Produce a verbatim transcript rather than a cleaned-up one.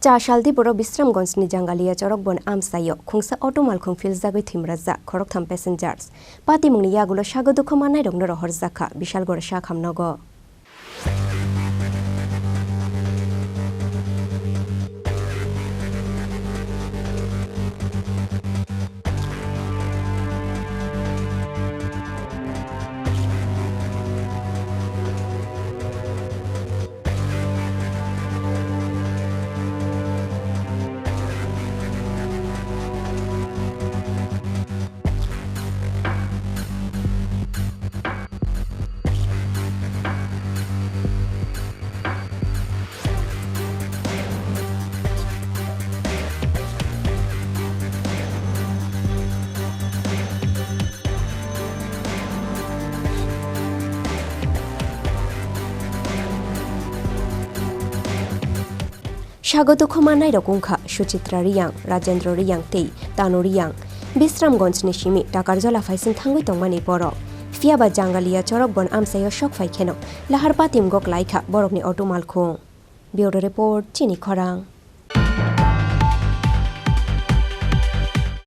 Cha saldi borok Bisramganjni Jangalia chorok bon amchaio khungsa auto malkhung philjagwi thwimrajak khoroktham passengers. Patimungni yagulo sago dukhu mannairokno rohorjakha Bishalgor sakham nogo. Sago dukhu mannairok wngkha Suchitra Riyang, Rajendra Riyang tei Tanu Riyang. Bisramganjni simi Takarjala phaising thangwi tongmani borok. Phiyaba Jangalia chorok bon amchaio sok phai kheno lahar patimgo klaikha borokni auto malkhung. Bureau Report, Chini Khorang.